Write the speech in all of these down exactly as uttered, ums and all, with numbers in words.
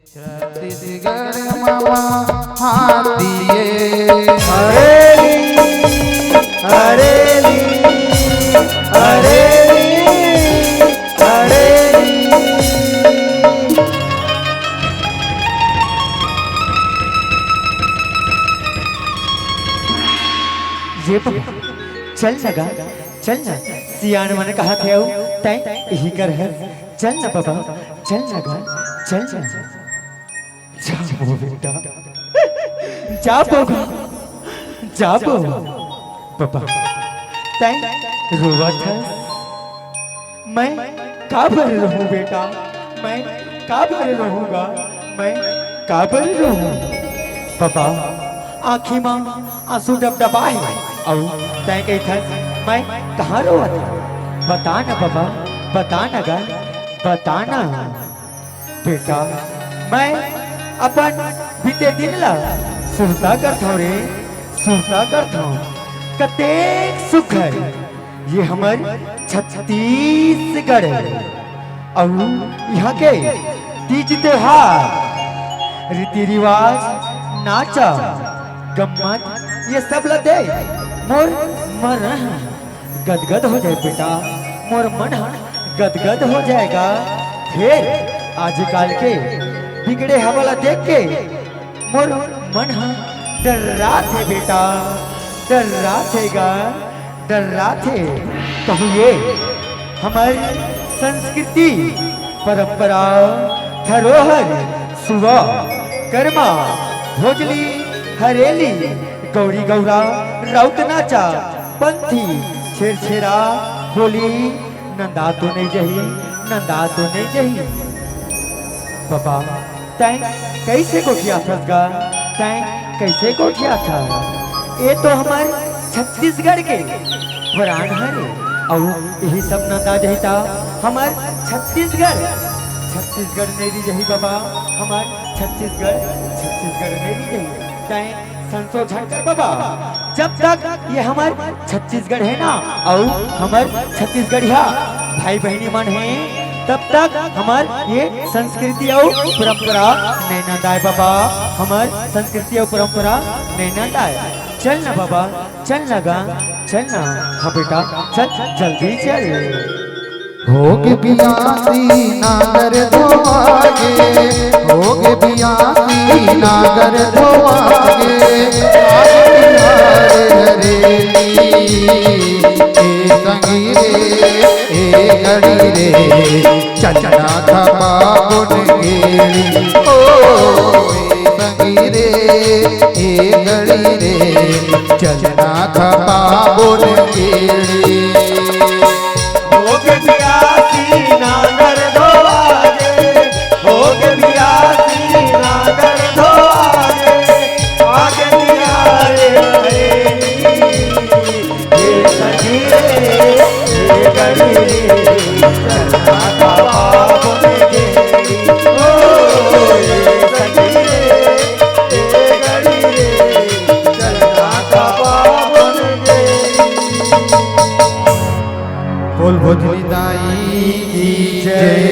छत्तीसगढ़ मा हाथी ए। हरेली, हरेली, हरेली, हरेली। ये बबा, चल न गा, चल न। सियान मन कहा थे, अउ तैं इही कर है। चल न बबा, चल न गा, चल न। जाबो बेटा, जाबो गा, जाबो। बबा, तैं रोवत हस? मैं काबर रोहूं बेटा, मैं काबर रोहूं गा, मैं काबर रोहूं? बबा, आँखी मा आंसू डबडबा हे, अउ तैं कहिथस, मैं कहाँ रोवत हंव? बता न बबा, बता न गा, बता न। बेटा, मैं अपन बीते दिन ला सुरता करथंव रे, सुरता करथंव। कतेक सुख हे ये हमर छत्तीसगढ़ हे। अउ इहाँ के तीज त्योहार, रीति रिवाज, नाचा, गम्मत, ये सब ला देख मोर मन ह गदगद हो जाय बेटा, मोर मन ह गदगद हो जाय गा। फेर आजकाल के बिगड़े हवा ला देख के मोर मन ह डर्राथे बेटा, डर्राथे गा, डर्राथे। कहूँ ये हमर संस्कृति, परंपरा, धरोहर, सुआ, करमा, भोजली, हरेली, गौरी गौरा, राउत नाचा, पंथी, छेरछेरा, होली, नंदा तो नइ जही, नंदा तो नइ जही। बबा, तैं कइसे गोठियाथस गा? तैं कइसे गोठियाथस? ए तो हमर छत्तीसगढ़ के प्राण हरे, अउ इही सब नंदा जही त हमर छत्तीसगढ़, छत्तीसगढ़ नइ रहि जही बबा, हमर छत्तीसगढ़, छत्तीसगढ़ नइ रहि जही। तैं संशोधन कर बबा, जब तक ये हमर छत्तीसगढ़ हे ना, अउ हमर छत्तीसगढ़िया भाई बहिनी मन हे, तब तक हमर ये संस्कृति अउ परंपरा नइ नंदाय बबा, हमर संस्कृति अउ परंपरा नइ नंदाय। चल ना बबा, चल ना गा, चल ना। हाँ बेटा, चल, जल्दी चल। होगे बियासी नांगर धोवागे, होगे बियासी नांगर धोवागे, आज तिहार हरेली, ए संगी रे, ए गड़ी रे, चलना खपाबोन गेड़ी, ओ ए संगी रे, ए गड़ी रे, चलना खपाबोन गेड़ी। होगे बियासी नांगर धोवागे, होगे बियासी नांगर धोवागे, आगे बिहारे हरेली, ए सखी रे, ए गड़ी रे, चलना खपाबोन गेड़ी, ओ, ए सखी रे, ए गड़ी रे, चलना खपाबोन गेड़ी। बोल भोजली दाई की जय।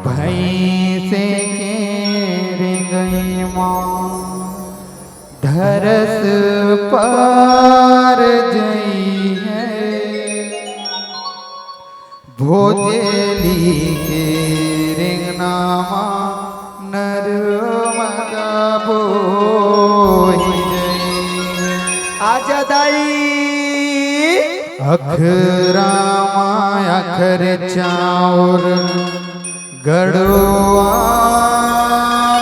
भैंसे के रेंगई मा धरस पार जई है। भोजली के रेंगना मा नरमगा बोही जई। आजा दाई। अखरा मा अखर चाउर गड़वा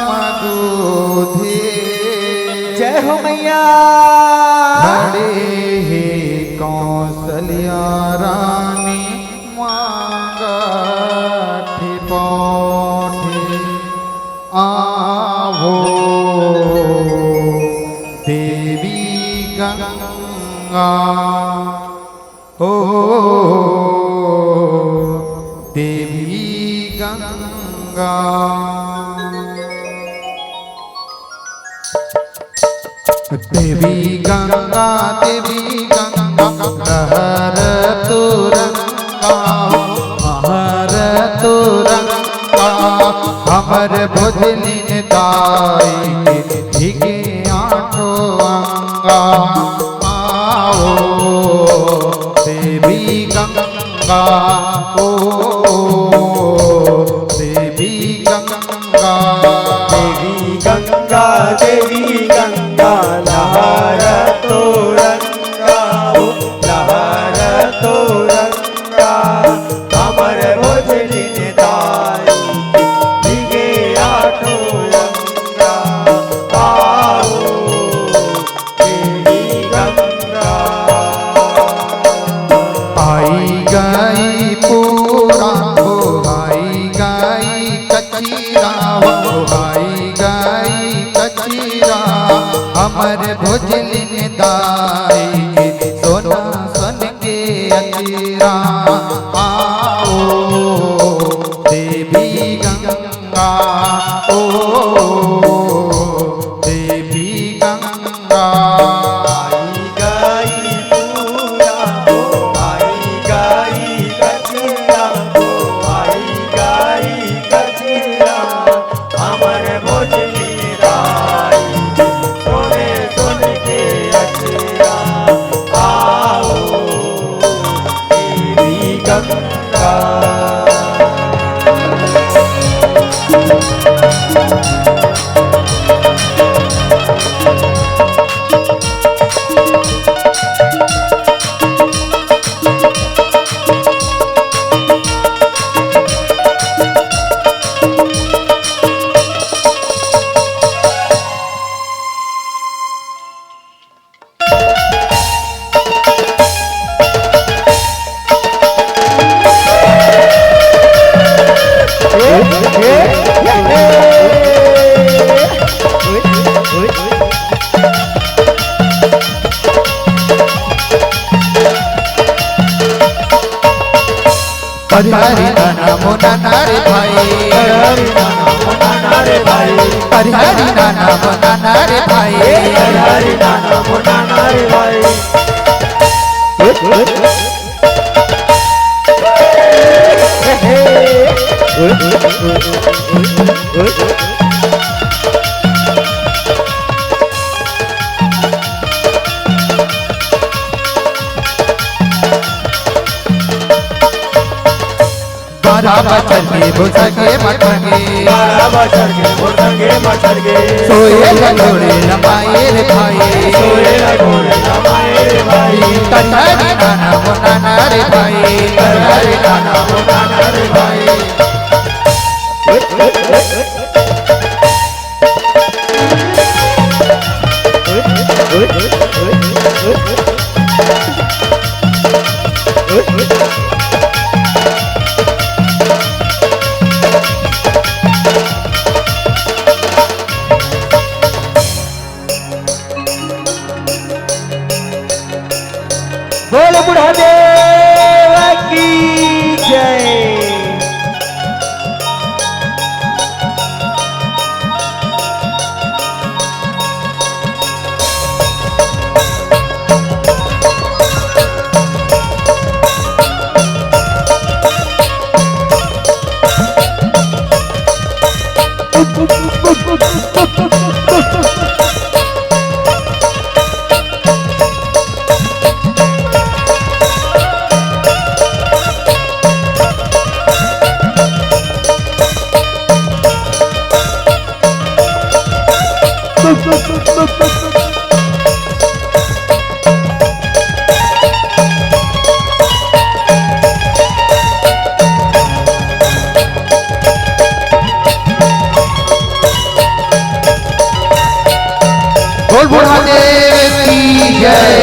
मा दूधे। जय हो मैया। खड़े हे कौशल्या रानी मांगा ठिपौठे। आवो देवी गंगा, ओ देवी गंगा। देवी गंगा, देवी गंगा, लहर तुरंगा, लहर तुरंगा, हर भोजलिन दाई के भीगे आठो अंगा। आओ देवी गंगा, ओ देवी गंगा। देवी गंगा, देवी गंगा, लहरा तो रंगा, ओ लहरा तो रंगा। हमर भोजलिन दाई भीगे आठो अंगा। आओ देवी गंगा। आई गई पूरा हो, आई गई कचरा हो, आई गई कचरा। हमर भोजलिन दाई के सोना सोन के अचरा। आओ देवी गंगा, ओ देवी गंगा। आई गई पूरा हो, आई गई कचरा हो, आई गई कचरा। हमर भोजली दाई, सोने सोने के अचरा। आओ देवी गंगा। हरि हरि नाना मोना ना रे भाई। हरि हरि नाना मोना ना रे भाई। हरि हरि नाना मोना ना रे भाई। हरि हरि नाना मोना ना रे भाई। बारह बजर के बोल संगे मत संगे। बारह बजर के बोल संगे मत संगे। सोए ल छोड़े न पाए रे भाई। सोए ल छोड़े न पाए रे भाई। हरि हरि नाना मोना ना रे भाई। हरि हरि नाना मोना ना रे भाई। बोल बुढ़ा देव की जय। बोल बुढ़ा देव की जय।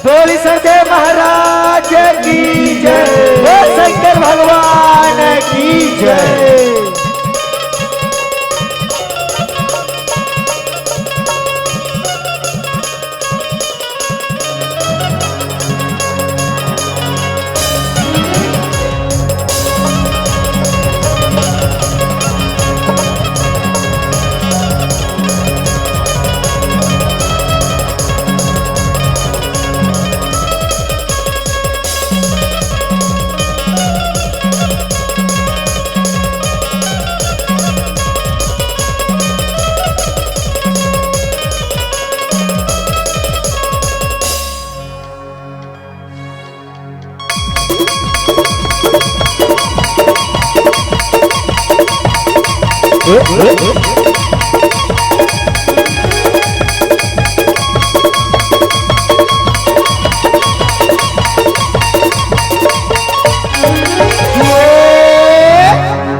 बोल सरदेव महाराज की जय, बोल शंकर भगवान की जय।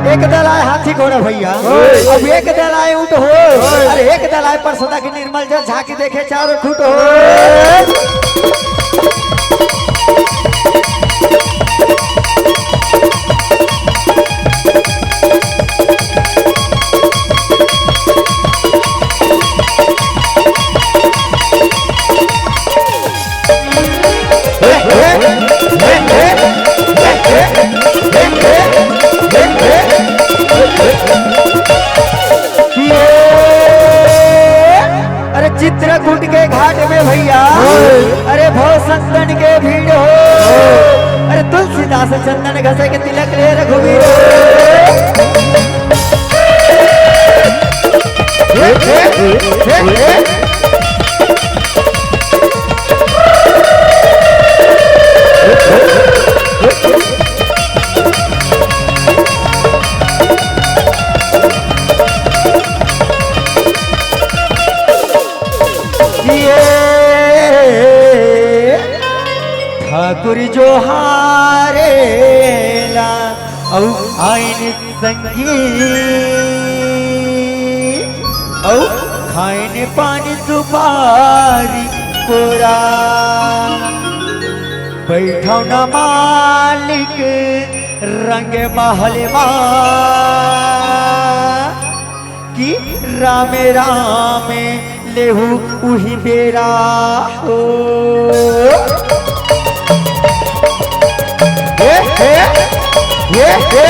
एक दल आय हाथी घोड़ा भैया, अब एक दल आय ऊंट हो, अरे एक दल आय परसदा के निर्मल जल झांकी देखे चारों खूंट हो। अरे चित्रकूट के घाट में भैया, अरे भव संतन के भीड़ हो, अरे तुलसीदास चंदन घसे के तिलक ले रघुवीर हो। ये ठाकुर जोहारे ला अउ आइन संगी अउ खाइन पानी सुपारी कोरा। बैठव ना मालिक रंग महल मा कि रामे रामे लेहू उही बेरा हो। हे, हे, हे, हे।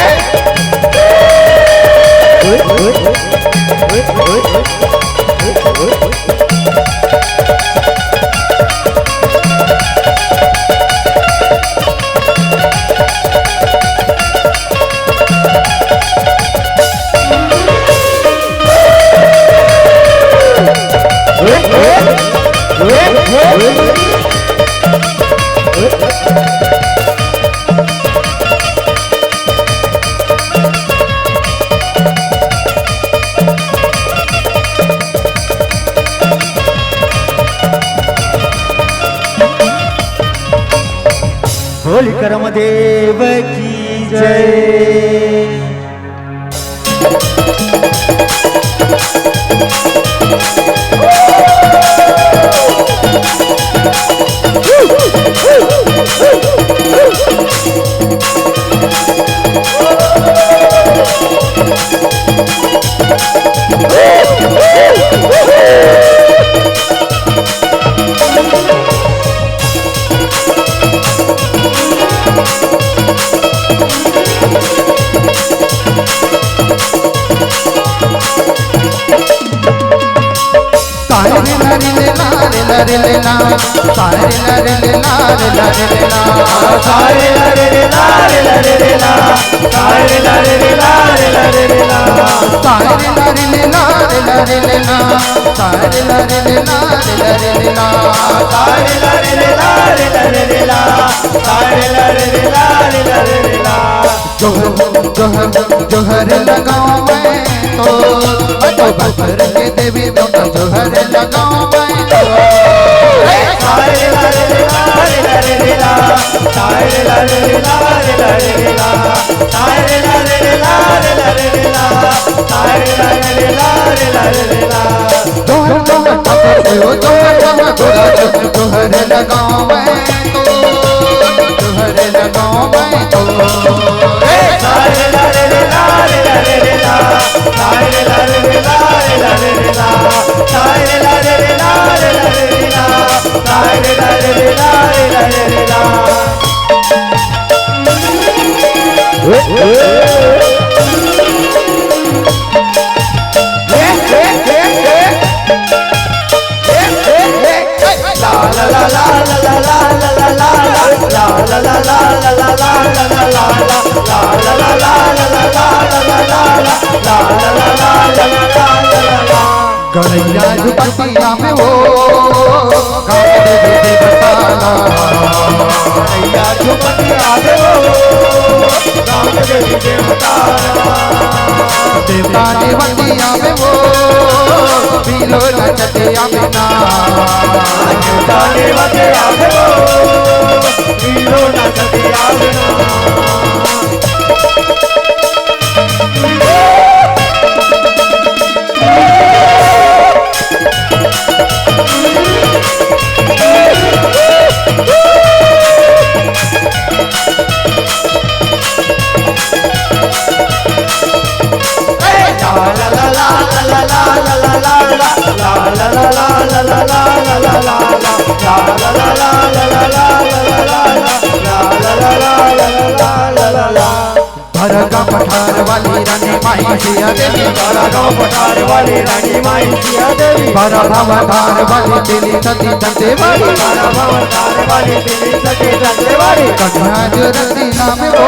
बोल कर्म देव की जय। जोहर, जोहर, जोहर लगाओ मैं तो, मैं तो बस्तर के देवी बेटा जोहर लगाओ मैं तो। जोहर, जोहर, ठाकुर हो, जोहर, जोहर, जोहर लगाओ मैं तो, जोहर लगाओ मैं तो। गणैया झुपटिया में वो, गाँव में दे दे बताना। गणैया झुपटिया में देवता देवती आवे वो, बिलो नचते आवे ना। देवता देवती आवे वो, बिलो नचते आवे ना। भरा गांव पठार वाली रानी माई सिया देवी। भरा गांव पठार वाली रानी माई सिया देवी। भरा भवधार वाली तेली सती चंदे वाली। भरा भवधार वाली तेली सती चंदे वाली। कन्या जो रति नाम वो,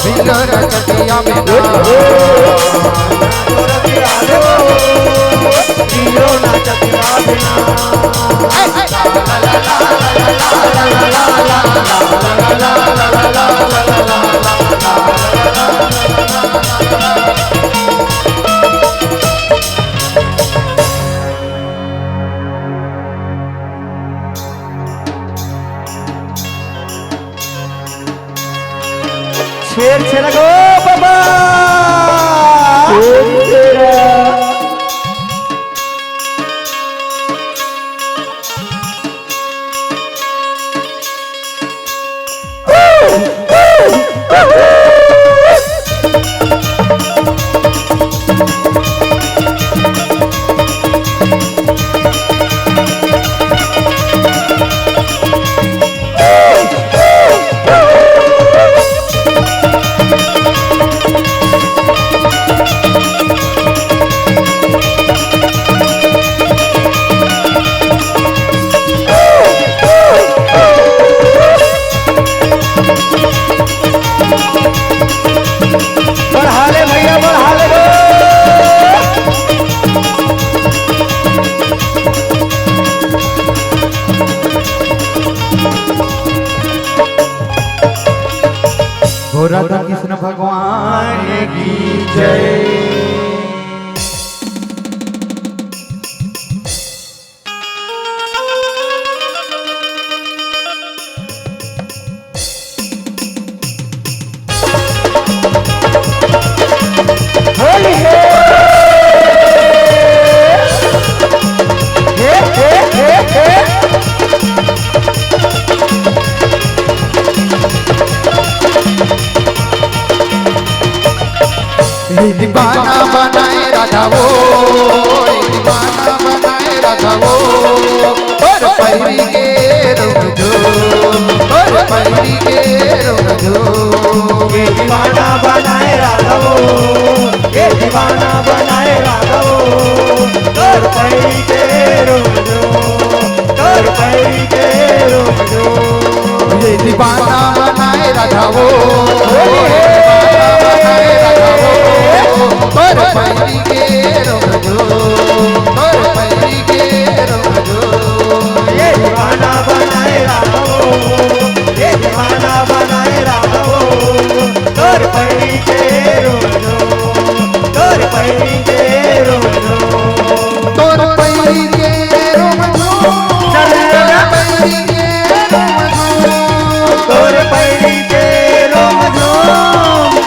बिलो नचतिया में ना। छेर छेरा गो बाबा। छेर छेरा। बढ़ा ले भैया, बढ़ा ले गो। बोल राधा कृष्ण भगवान की जय। होली है। हे, हे, हे, हे। रे दीवाना बनाए राधा वो, रे दीवाना बनाए राधा वो, तोर पैरी के रुक जो, तोर पैरी के रुक जो। ये दीवाना बनाए राधा वो, ये दीवाना बनाए राधा वो, तोर पैरी के रुक जो, तोर पैरी के रुक जो। ये दीवाना बनाए राधा वो, ये दीवाना बनाए राधा वो, तोर पैरी के रुक जो, तोर पैरी के रुक जो। ये दीवाना बनाए राधा वो, ये दीवाना बनाए राधा वो, तोर पैरी के रुक जो, तोर पैरी के रुक जो। तोर पैरी के रोम झूम, चल तोर पैरी के रोम झूम। तोर पैरी के रोम झूम,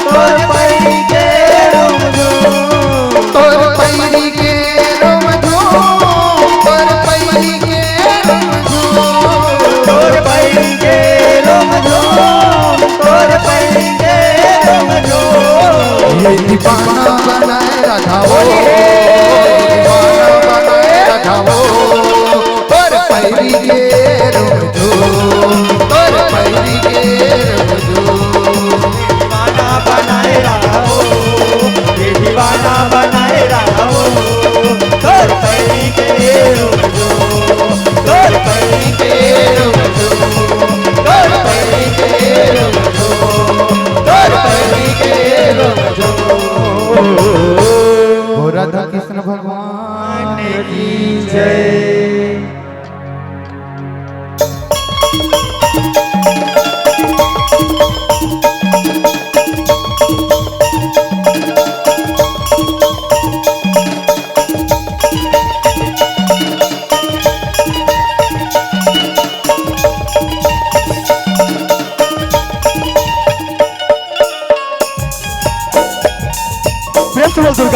तोर पैरी के रोम झूम।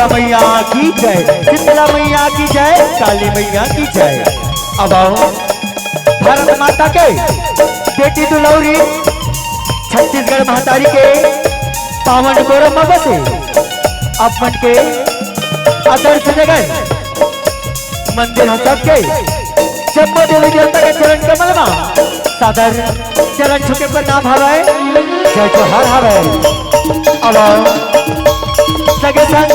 मैया की जय, शीतला मैया की जय, काली मैया की जय। अब आओ, भारत माता के बेटी दुलौरी, छत्तीसगढ़ महतारी के पावन गोरम में बसे आप मन के आदर्श जगह मंदिर ह सबके जम्मो देवी देवता के चरण कमल मा सादर चरण छू के प्रणाम हवय, जय जोहार हवय। अब संगे संग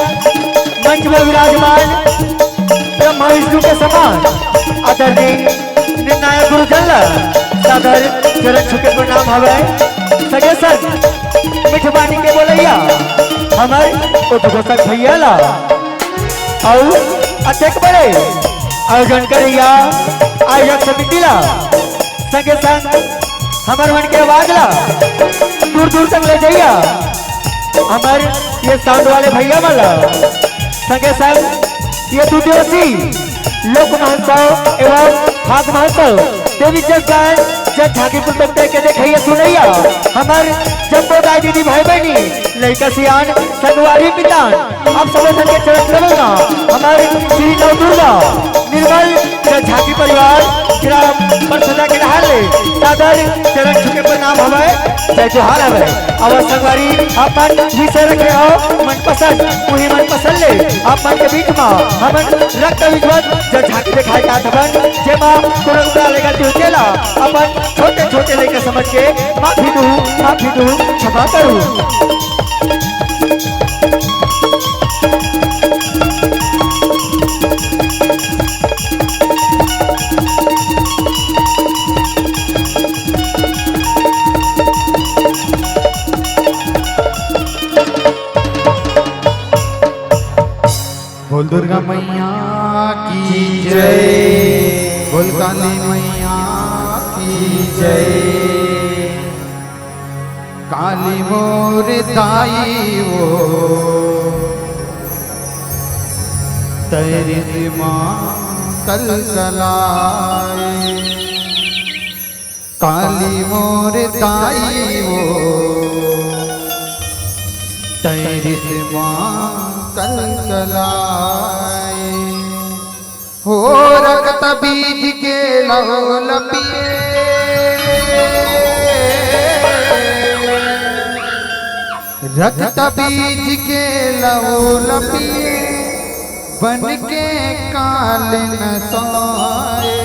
मंच में विराजमान ब्रह्मा विष्णु के समान आदरणीय निर्णायक गुरुजन ला सादर चरण छू के प्रणाम हवय। संगे संग मिठबानी के बोलैया हमर उद्घोषक भैया ला अउ अतेक बड़े आयोजन करैया आयोजक समिति ला, संगे संग हमर मन के आवाज ला दूर दूर तक ले जइया हमर ये साउंड वाले भैया मन ला, संगे संग ये दू दिवसीय लोक महोत्सव एवं फाग महोत्सव देवी जग गायन जग झांकी पुस्तक के देखैया सुनैया हमर जम्मो दाई दीदी भाई बहिनी लइका सियान संगवारी मितान आप सबो झन के चरण कमल मा हमर श्री नवदुर्गा निर्मल जग झांकी परिवार ग्राम परसदा के डहार ले सादर चरण छू के प्रणाम हवय, जय जोहार हवय। अउ संगवारी अपन विषय रखे हो मनपसंद, उही मनपसंद ले अपन के बीच मा हमन रक्त विद्वत जग झांकी दिखाए जात हवन, जेमा कोनो बुरा लेगा तिहू तेला अपन छोटे छोटे लइका समझ के माफी दू, माफी दू, क्षमा करू। बोल दुर्गा मैया की जय, बोल काली मैया की जय। काली मोर दाई वो तैरिस माँ कलकलाए। काली मोर दाई वो तैरिस माँ कलकलाए। हो रक्त बीज के लहू लपिए, रक्त बीज के लहू लपिए, बन के काल न सोए।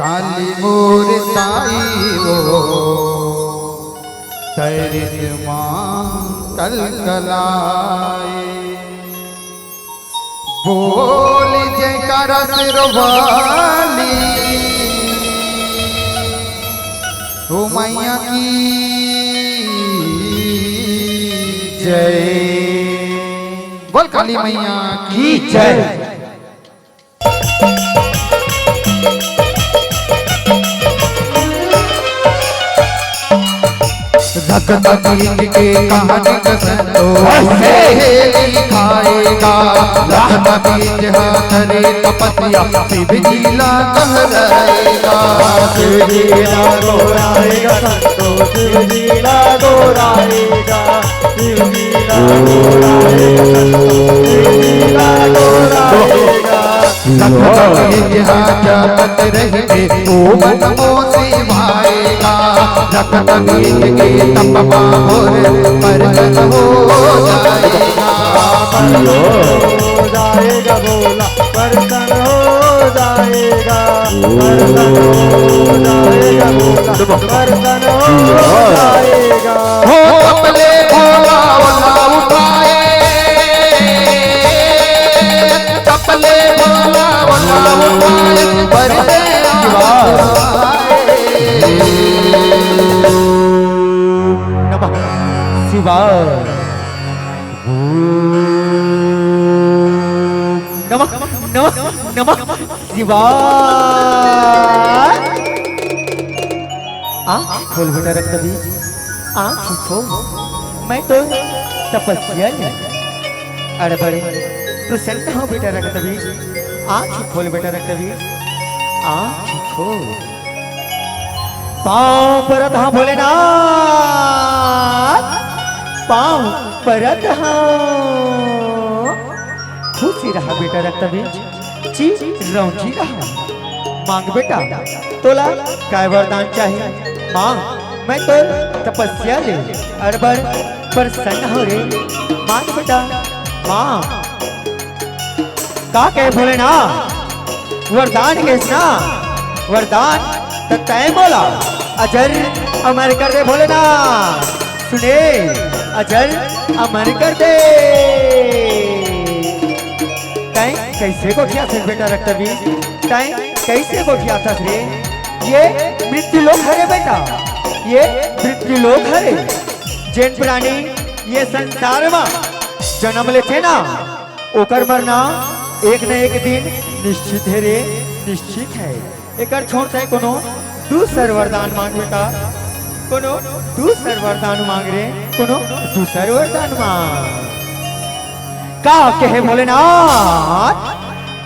काली मोर ताई वो तैरिस माँ कलकलाए। बोल जयकारा शेरों वाली ओ मैया की जय। बोल काली मैया की जय। रक्त बीज के कहानी कसंतो हे लिखाएगा। रक्त बीज हा धरे तपस्या शिव जी ला कहलाएगा। शिव जी ला गोहराएगा संतो, शिव जी ला गोहराएगा। शिव जी ला गोहराएगा संतो, शिव जी ला गोहराएगा। रक्त बीज हा जपत रहिबे, ओ मन मोसी भाएगा। रक्त बीज के तप मा मोर परगट हो जाएगा। परगट हो जाएगा भोला, परगट हो जाएगा, परगट हो जाएगा भोला, परगट हो जाएगा। हो तपले भोला भोला उठाए, तपले भोला भोला उठाए, बरसे नमः शिवाय। ओम नमः, नमः, नमः शिवाय। आँख खोल बेटा रक्तबीज, आँख खोल। मैं तो तपस्या में अड़बड़ प्रसन्न हूँ बेटा रक्तबीज, आँख खोल बेटा रक्तबीज, आँख खोल। पाँव परत हूँ भोलेनाथ, पाँव परत हँव। खुशी रहा बेटा रक्तबीज, चिरंजीव रहा। मांग बेटा, तोला काय वरदान चाही? मांग, मैं तोर तपस्या ले अड़बड़ प्रसन्न हँव रे। मांग बेटा, मांग। का कहे भोलेनाथ? वरदान कहेस ना, वरदान त तैं मोला अजर अमर कर दे भोलेनाथ। सुने, अजर अमर कर दे। तैं कइसे गोठियाथस बेटा रक्तबीज? तैं कइसे गोठियाथस रे? ये मृत्यु लोक हरे बेटा, ये मृत्यु लोक हरे। जेन प्राणी ये संसार म जनम लेथे ना, ओकर मरना एक न एक दिन निश्चित हे रे, निश्चित हे। एकर छोड़ तैं कोनो दूसर वरदान मांग बेटा, कोनो दूसर वरदान मांग रे, कोनो दूसर वरदान मांग। का कहे भोलेनाथ?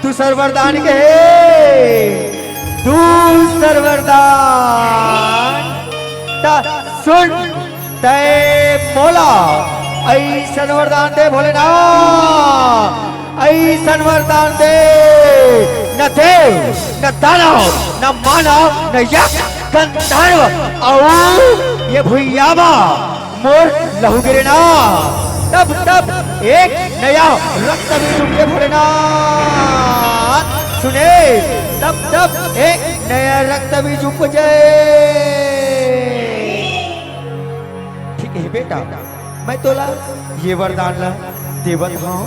दूसर वरदान कहे, दूसर वरदान। त सुन, तैं मोला अइसन वरदान दे भोलेनाथ, अइसन वरदान दे, न देव, न दानव, न मानव, न यक्ष, गंधर्व, अउ ये भुइयाँ म मोर लहू गिरे ना, तब तब एक नया रक्त बीज उपजे भोलेनाथ। सुने, तब तब एक नया रक्त बीज उपजे। ठीक हे बेटा, मैं तोला ये वरदान ला देवत हँव।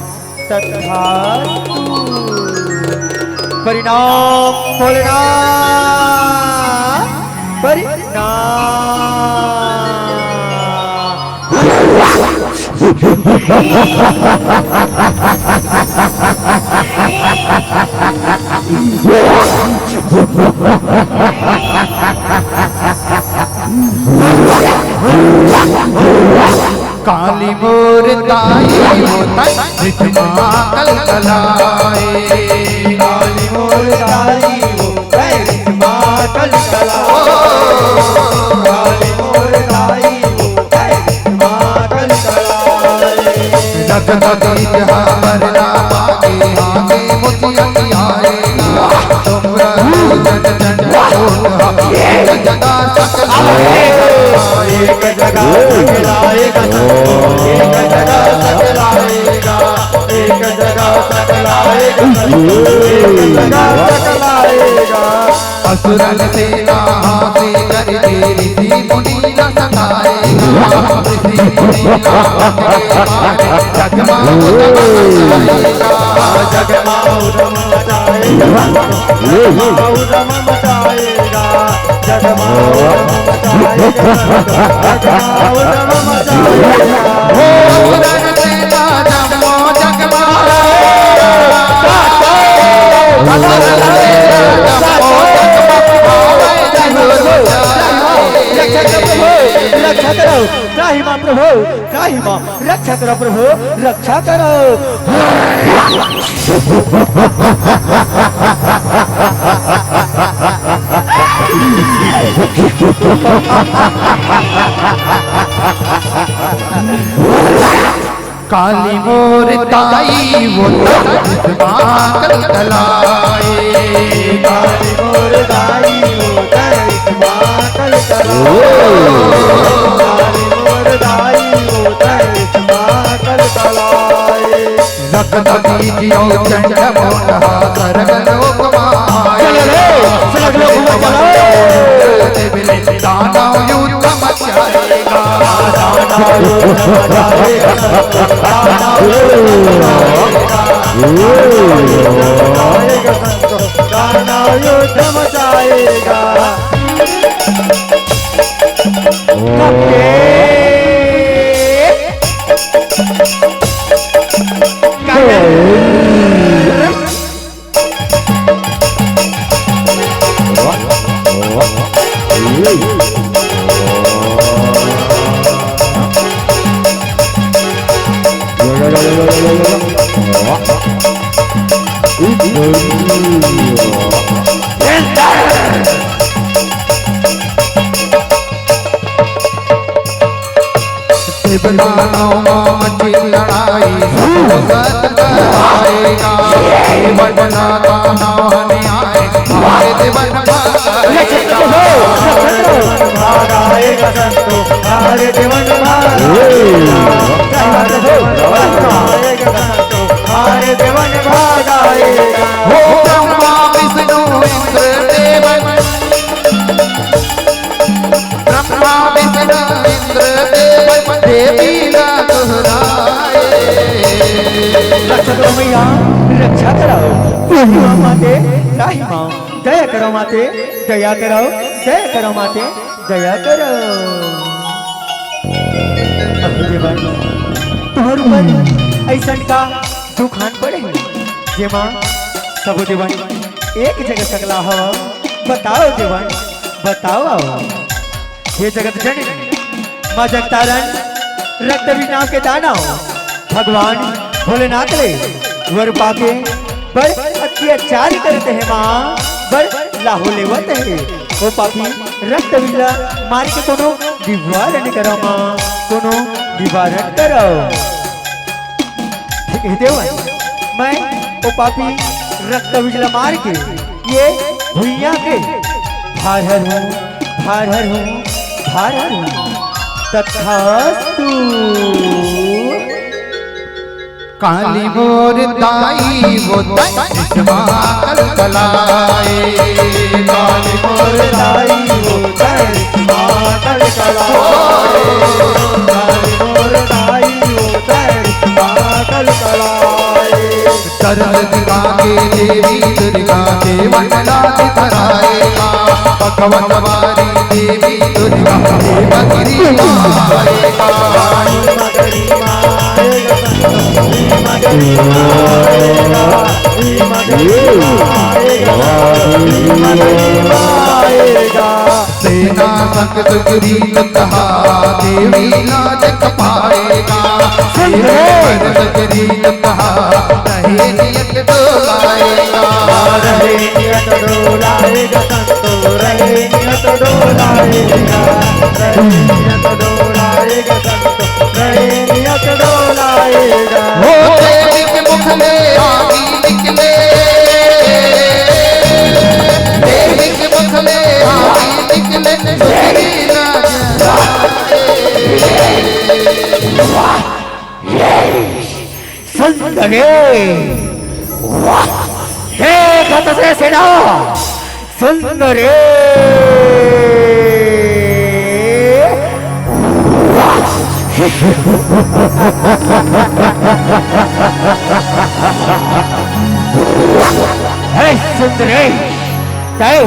तथास्तु। परिणाम भोलेनाथ, परिणाम। काली मोर ताई वो तन रितमा कलकलाए। काली मोर ताई वो तन रितमा कलकलाए। काली मोर ताई वो तन रितमा कलकलाए। रख दीज हमर नामा के आगे मुझे आए। असुरन सेना हाथी कर के ऋषि मुनि न सताएगा। ऋषि मुनि न सताएगा। जगमा जगमा जगमा मचाएगा, जगमा उधम मचाएगा, जगमा उधम मचाएगा, जगमा उधम मचाएगा। हो उधम से ताजा मो जगमा। रक्षा करो प्रभु, रक्षा करो, त्राहि मां प्रभु, त्राहि मां, रक्षा करो प्रभु, रक्षा करो। काली मोर ताई वो तन रितमा कलकलाए। काली मोर ताई वो तन रितमा कलकलाए। काली मोर ताई वो तन रितमा कलकलाए। रक्त बीज यो चंड मोटा सरग लोक माया। चलो रे, सरग लोक में चलो। देवले दानव युद्ध मचाएगा। दानव युद्ध मचाएगा। दानव युद्ध मचाएगा। दानव युद्ध मचाएगा। दानव मामची लड़ाई, सब सत कराएगा। ये बदला दानव हमें आए, हमारे जीवन भागाएगा। भागाएगा संतो, हमारे जीवन भागाएगा। भागाएगा संतो, हमारे जीवन भागाएगा। हो ब्रह्मा विष्णु इंद्र देव, ब्रह्मा विष्णु इंद्र देव देवी ना दोहराए। रक्षा करो मैया, रक्षा करो। माँ माते, त्राहि माँ, दया करो माते, दया करो, दया करो माते, दया करो। अहो देवन, तोहर ऊपर अइसन का दुख आन पड़े हे, जेमा सबो देवन एक जगह सकला हव। बताओ देवन, बताओ। हे जगत जननी, माँ जगतारण, रक्तबीज नाम के दानव भगवान भोलेनाथ ले वर पाके बड़ अत्याचार करत हे माँ, बड़ लाहो लेवत हे। ओ पापी रक्तबीज ला मार के कोनो निवारण करो माँ, कोनो निवारण करो। ठीक हे देवन, मैं ओ पापी रक्तबीज ला मार के ये भुइयां के भार हरहूं, भार हरहूं, भार हरहूं। तथास्तु। काली मोर दाई वो तन चश्मा कलकलाए। काली मोर दाई वो तन चश्मा कलकलाए। काली मोर दाई वो तन चश्मा कलकलाए। दरद दिखा के देवी दुर्गा देवन लाज कराएगा। भगवत वारी देवी दुर्गा देवगिरी आएगा। सेना संग सुग्रीव कहा, देवी लाज कपाएगा। सेना संग सुग्रीव कहा, रहे नियत डोलाएगा। रहे नियत डोलाएगा संतो, रहे नियत डोलाएगा। रहे नियत डोलाएगा संतो, रहे नियत डोलाएगा। हो देवी के मुख ले आगी निकले, देवी के मुख ले आगी निकले, सुंदरी ना जाए। सुंदरी, वाह! हे खतरे सेना, सुंदरी, वाह! हे सुंदरी, तै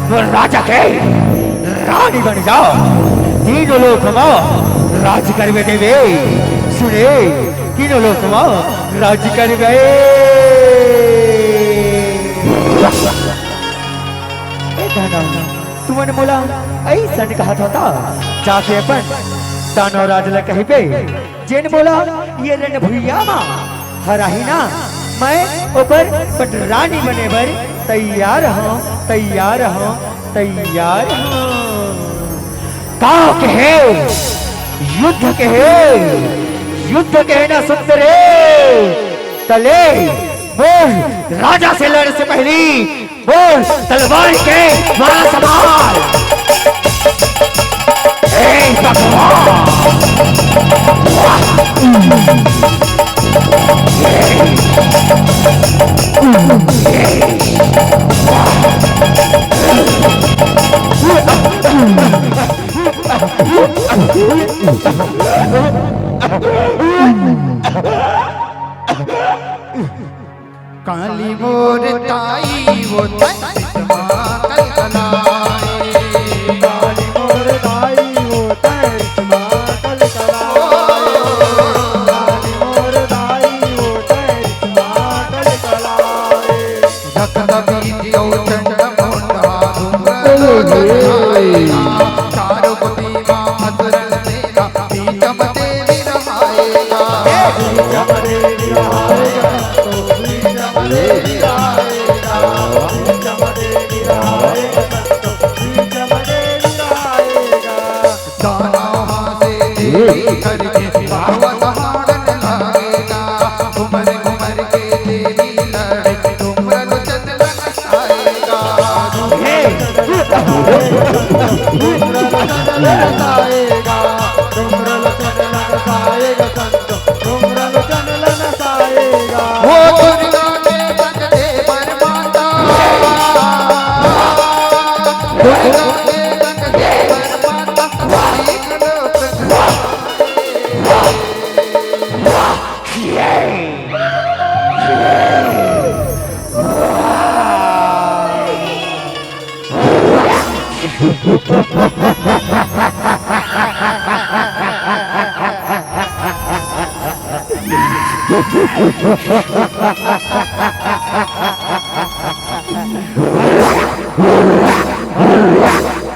मोर राजा के रानी बन जा, तीनों लोक म राज करबे देवी। सुने, तीनों लोक म राज करबे। ए दानव, तुमन मोला अइसन कहत हव त, जाके अपन दानव राज ल कहिबे, जेन मोला ये रणभुइयां म हराही ना, मैं ओकर पटरानी बने बर तैयार हंव, तैयार हंव, तैयार हंव। का कहे? युद्ध कहे, युद्ध कहे ना सुंदरी। त ले, मोर राजा से लड़े से पहिली मोर तलवार के मारा संभाल। हे भगवान! काली मोर ताई वो तन चश्मा कलकलाए। काली मोर ताई वो तन चश्मा कलकलाए। काली मोर ताई वो तन चश्मा कलकलाए। धक धक इज्यो चंड मुंडा धूम्र लोचन आएगा। चारों कोती मां असुरन सेना बीच म देवी रहाएगा। बीच म देवी रहाएगा, तो बीच म देवी रहाएगा। बीच म देवी रहाएगा, तो बीच म देवी रहाएगा। दानव हां से देवी करके डुमरलोचन ल नसाएगा, डुमरलोचन ल नसाएगा संतो, डुमरलोचन ल नसाएगा। ओ दुर्गा के गंज देवर माता, दुर्गा के गंज देवर माता, मालिक लोक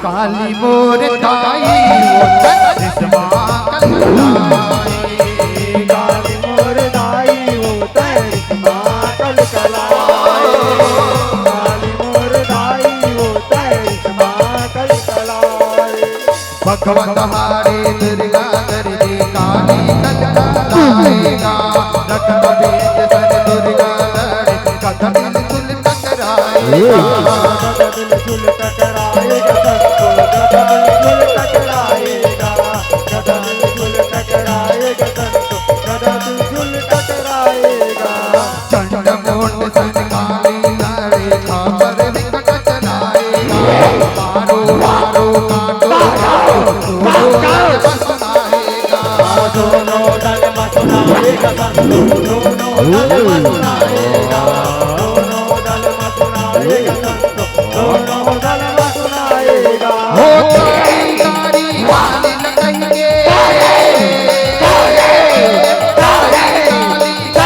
काली मोर दाई वो तरिश्मा कलकलाई। काली मोर दाई वो तरिश्मा कलकलाई। काली मोर दाई वो तरिश्मा कलकलाई। भगवत हारे दुर्गा करने काली कलकलाएगा। रक्त बीज सन दुर्गा लड़े, गदा बिल्कुल टकराएगा। गदा बिल्कुल टकराएगा संतो, गदा बिल्कुल टकराएगा। गदा बिल्कुल टकराएगा संतो, गदा बिल्कुल टकराएगा। चंड मुंड सन काली लड़े, खापर विकट चलाएगा। मारो मारो काटो काटो, दोनों दल मसुनाएगा। दोनों दल मसुनाएगा संतो, दोनों दल मसुनाएगा। दोनों दल मसुनाएगा संतो, दोनों दल मसुनाएगा। हो कारी कारी मालिन कहिके, कारी कारी मालिन कहिके,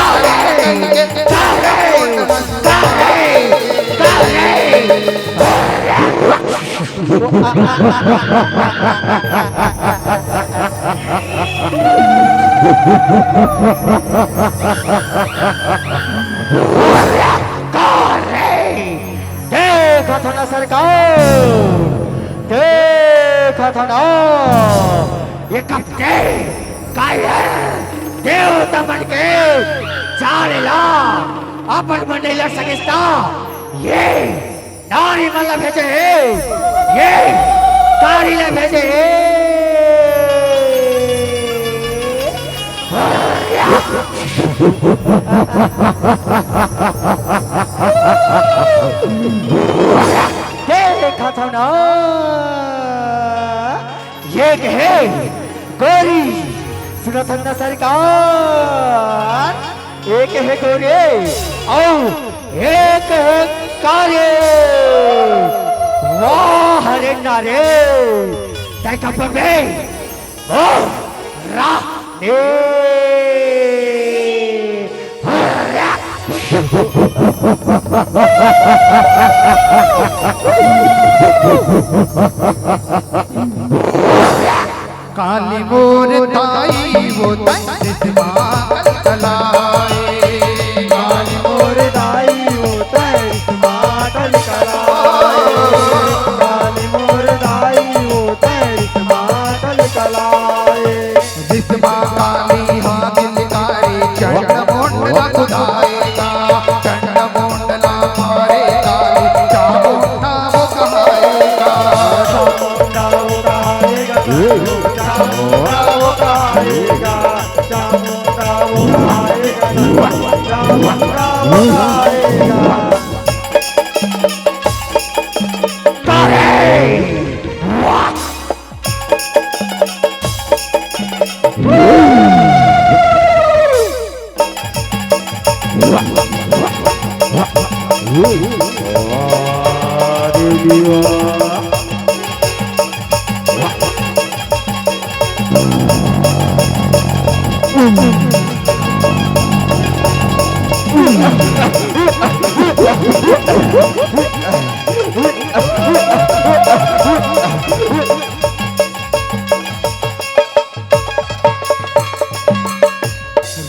देखत हन सरकार, देखत हन। ये कब के काया देवता मन के चाले ला अपन मन नहीं लड़ सकिस ता। ये नारी मन ला भेजे हे, ये कारी ला भेजे हे। देखत हव ना, ये कहे गोरी, सुनत हन ना सरकार, एक हे गोरे अउ एक हे कारे। वाह रे नारे, तै कब बे ओ रानी। काली मोर दाई वो तरिश्मा कलकलाए। काली मोर दाई वो तरिश्मा कलकलाए। काली मोर दाई वो तरिश्मा कलकलाए। रिश्मा काली हा किलकारी, चंड मुंड ला कुदाएगा। चंड मुंड ला मारे काली, चामुंडा वो कहाएगा। चामुंडा वो कहाएगा, चामुंडा वो कहाएगा, चामुंडा वो कहाएगा, चामुंडा वो कहाएगा।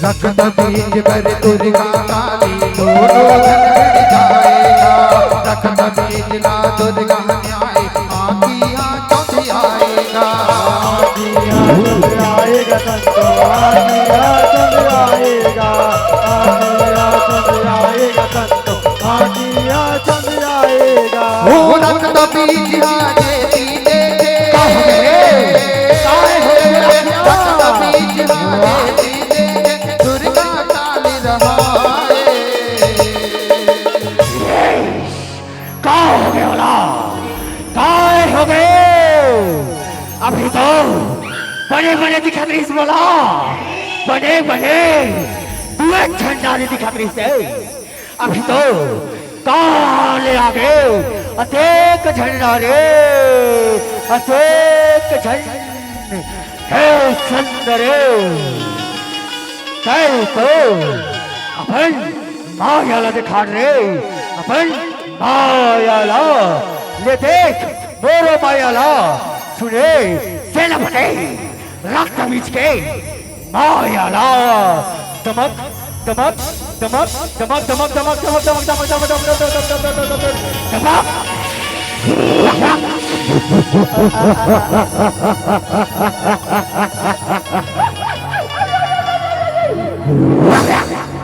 रक्त बीज बर दुर्गा काली, दोनों झगड़ जाएगा। रक्त बीज ला दुर्गा न्याय, आखियाँ चौंधियाएगा। आखियाँ चौंधियाएगा संतो, आखियाँ चौंधियाएगा। आखियाँ चौंधियाएगा संतो, आखियाँ चौंधियाएगा। ओ रक्त बीज हा जे अभी तो बने बने दिखत रहिस मोला, बने बने दू एक झंडा ले दिखत रहिस हे। अभी तो काले आगे अतेक झंडा रे, अतेक झंड हे संत रे। तै तो अपन माया ला दिखा रे, अपन माया ला। ले देख मोरो माया ला, सुने सेनापति रक्त बीज के माया ला। दमक, दमक, दमक।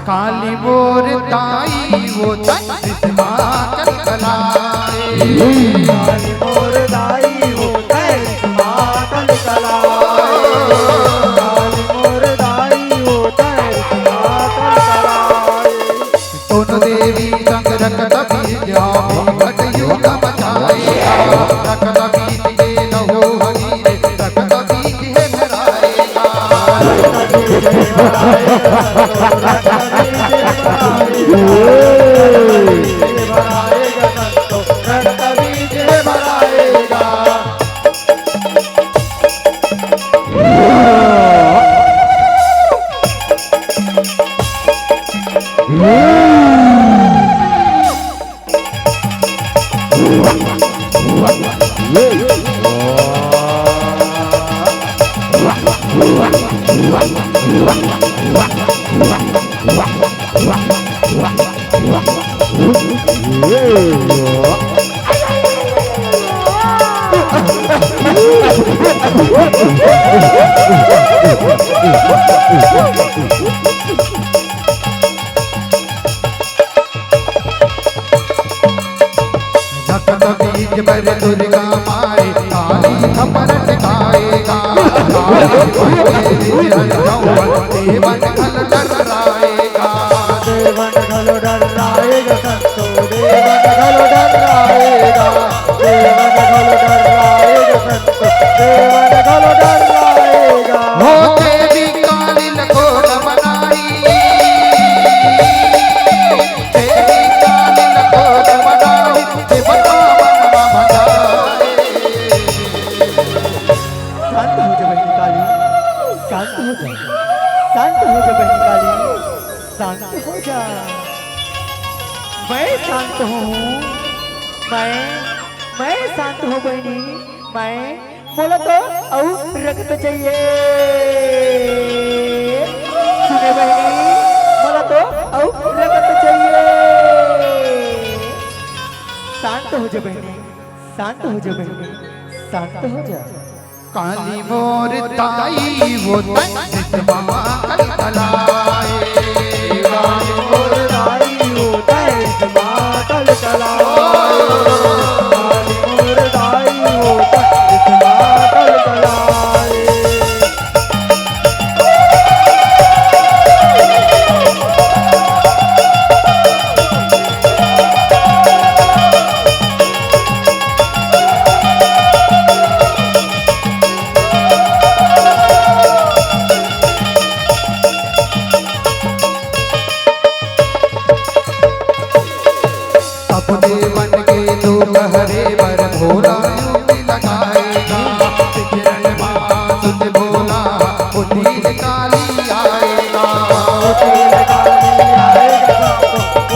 काली मोर दाई वो तन मातल कलाए। काली मोर दाई वो तन मातल कलाए। काली मोर दाई वो तन मातल कलाए। दोनों देवी संग रक्त बीज आवे, घट युद्ध मचाएगा। रक्त बीज के लहू हरी रे, रक्त बीज हे भराएगा। रक्त बीज हे भराएगा। रक्त बीज पर दुर्गा माए, काली थपरट गाएगा। काली माई के हर गौवन देवन घल डर्राएगा। देवन घल डर्राएगा संतो, देवन घल डर्राएगा। देवन घल डर्राएगा संतो, देवन घल डर्राएगा। हो देवी काली लखो न मनाई। शांत हो जा बहन काली, शांत हो जा, शांत हो जा बहन काली, शांत हो जा। मैं शांत हूँ, मैं, मैं शांत हूँ बहनी, मैं मोला तो अउ रक्त चाहिए। सुने बहिनी, मोला तो अउ रक्त चाहिए। शांत हो जा बहिनी, शांत हो जा बहिनी, शांत हो जा। काली मोर ताई वो तन जितवा कलकलाए। काली मोर ताई वो तन जितवा कलकलाए। काली मोर ताई वो तन जितवा कलकलाए। सब देवन के दुख हरे बर भोला यूं लगाएगा। किरण माँ सुत भोला, उठील काली आएगा। उठील काली आएगा,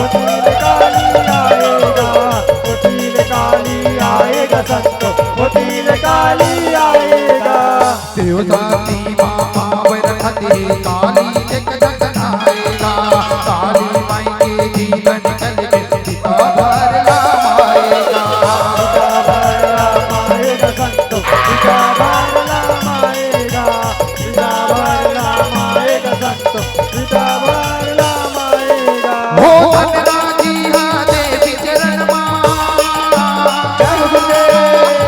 उठील काली आएगा, उठील काली आएगा संतो, उठील काली आएगा। देव जाति माँ पावन खतरी काली एक जगन आएगा। काली माई के जीवन कल में पिता भर राम आएगा। पिता भर राम आएगा संतो, पिता भर राम आएगा। पिता भर राम आएगा संतो, पिता भर राम आएगा। हो धनराजी हा देवी चरण माँ। जय हो गुरुदेव।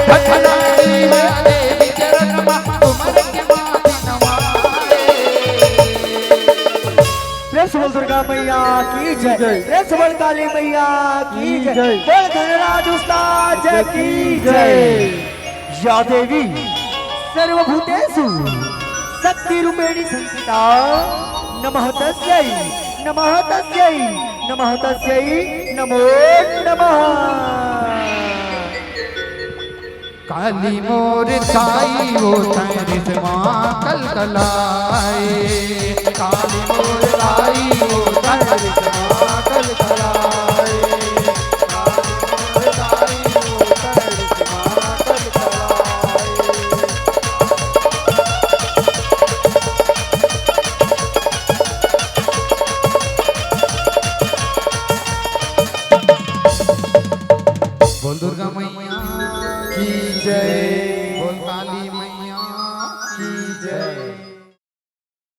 धनराजी हा देवी चरण माँ, तुमन के माँ प्रेम से बोल दुर्गा मैया की जय। जय। प्रेम से बोल काली मैया की की जय। जय। बोल धनराज उस्ताद जय की जय। जय। या देवी सर्वभूतेषु शक्तिरूपेण संस्थिता। नमः तस्यै, नमः तस्यै, नमः तस्यै नमो नमः। काली मोर दाई ओ तैं रिसमा कलकलाए, काली मोर दाई ओ तैं रिसमा कलकलाए, काली मोर दाई ओ तैं रिसमा कलकलाए। बोल दुर्गा मैया की जय, बोल काली मैया की जय।